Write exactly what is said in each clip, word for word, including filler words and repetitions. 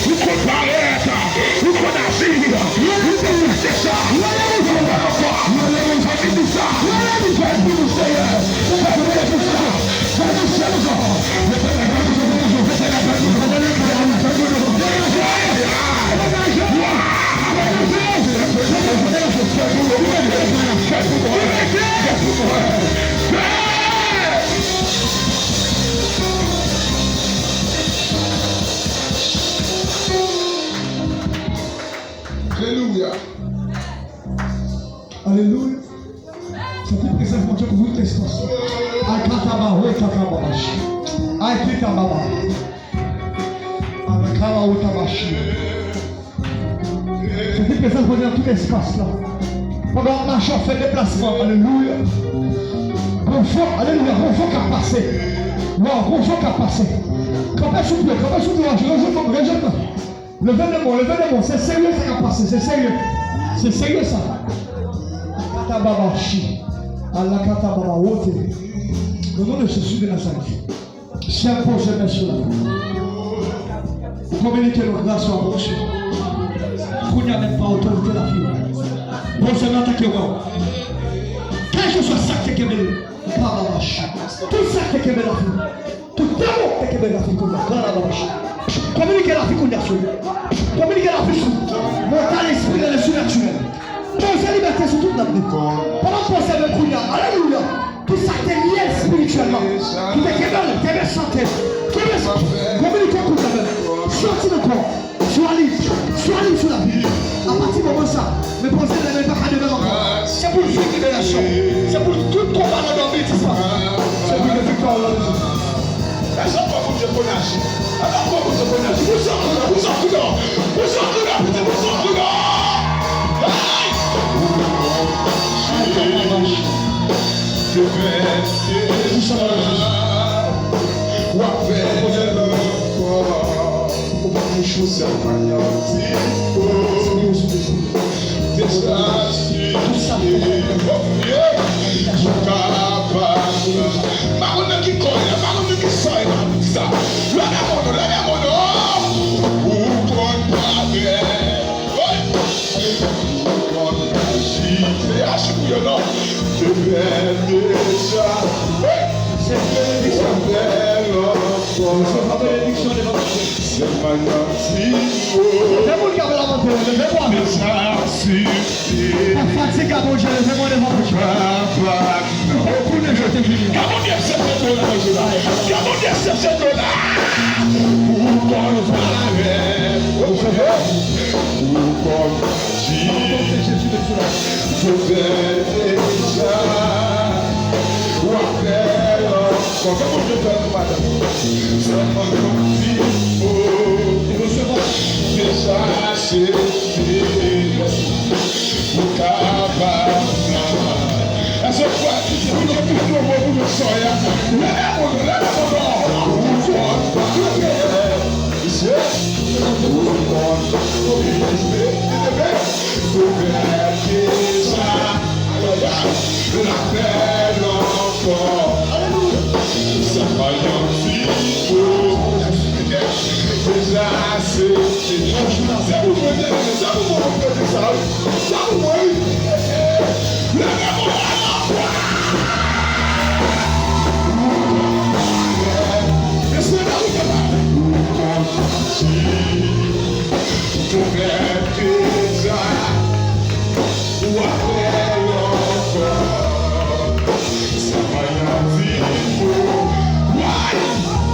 Ou konn parèt, ou konn aji, ou konn pase sa. Ou konn ankò, ou konn di sa. Ou konn di sa. Alelouya. Alelouya. Santi prezans Bondye kouvri tout espas la. Ay, katabare, katababash. Ay, kitababa. Alakara, otabashi. Santi prezans Bondye nan tout espas la. Pandan w ap mache, w ap fè deplasman. Alelouya. Bon van, alelouya, bon van k ap pase. Waw, bon van k ap pase. Kanpe sou pye w, kanpe sou pye w, rejwenn mwen, rejwenn mwen. Leve de men w, leve de men w. Se serye sa k ap pase, se serye. Se serye sa. Katababashi. Alakatababawote. Au nom de Jésus de Nazareth. Sèl poze men sou lavi. Ou kominike nou gras ou ak onksyon. Kounye a menm pa otorite lavi. Poze men antanke wè w. Kèlkeswa sa k te kenbe l, pa ba mach. Tout sa k te kenbe lavi. Tout demon te kenbe lavi kounye a, pa ba mach. Kominike lavi kounye a sou. Kominike lavi sou. Montan espirityèl e sinatirèl. Poze libète sou tout nanm li. Pandan w poze men kounye a, alelouya. Tout sa k te lye l espirityèlman, ki te kenbe l, kenbe sante, kenbe sa, kominike kounye a menm. Soti nan kò, swa li, swa li sou lavi. Apati moman sa, men poze l, men pa ka de menm ankò. Se pou l viv liberasyon. Se pou l tout konba nan dòmi dispare. Se pou l gen viktwa nan non de Jezi. Èske w kwè Bondye konn aji? Èske w kwè Bondye konn aji? Pouse yon kout men, pouse yon kout men, pouse yon kout men, piti, pouse yon kout men. Hey! Pouse yon kout men. W ap fè l ankò. Ou pa mouch ou sèl manyan ti po. Deja swiv ou kapab. M pa konn nan ki kò l ye, m pa konn nan ki san l ye, m ap di sa. Leve men w, leve men w. Ou konn pa bèl. Ou konn aji. Se aji pou yo non. Te bèl deja. Wi. Se benediksyon. Ou bèl ankò. Resevwa benediksyon devan Bondye. Se pa yon ti mo. Leve moun k ap lamante yo, leve vwa nou. Sa sifi. Pa fatige a Bondye, leve moun devan Bondye. Papa. Ou pa konnen jan te vini. Gade Bondye se fè do la nan jou la. Gade Bondye se fè do la. Ou konn parèt. Ou konn aji. Ou fè deja. W ap fè l ankò. Ke Bondye fè l pou madanm. Sèlman yon ti mo. Deja se fini. Ou kapab. Èske w kwè Bondye pito bon pou nou sòy a? Leve moun, leve moun. Ou konn pa. Ou konn. Ou konn. Ou konn. Ou bèl deja. Alelouya. L ap bèl ankò. Alelouya. Sa pa yon ti mo. Deja se fini. Se pou mwen, se pou mwen, se pou mwen, wi. Sa pou mwen, wi. Leve mwen la. Mesye, la, wi, papa. Ou konn aji. Ou fè deja, w ap fè l ankò. Sa pa yon ti mo. Why?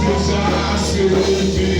Deja se fini.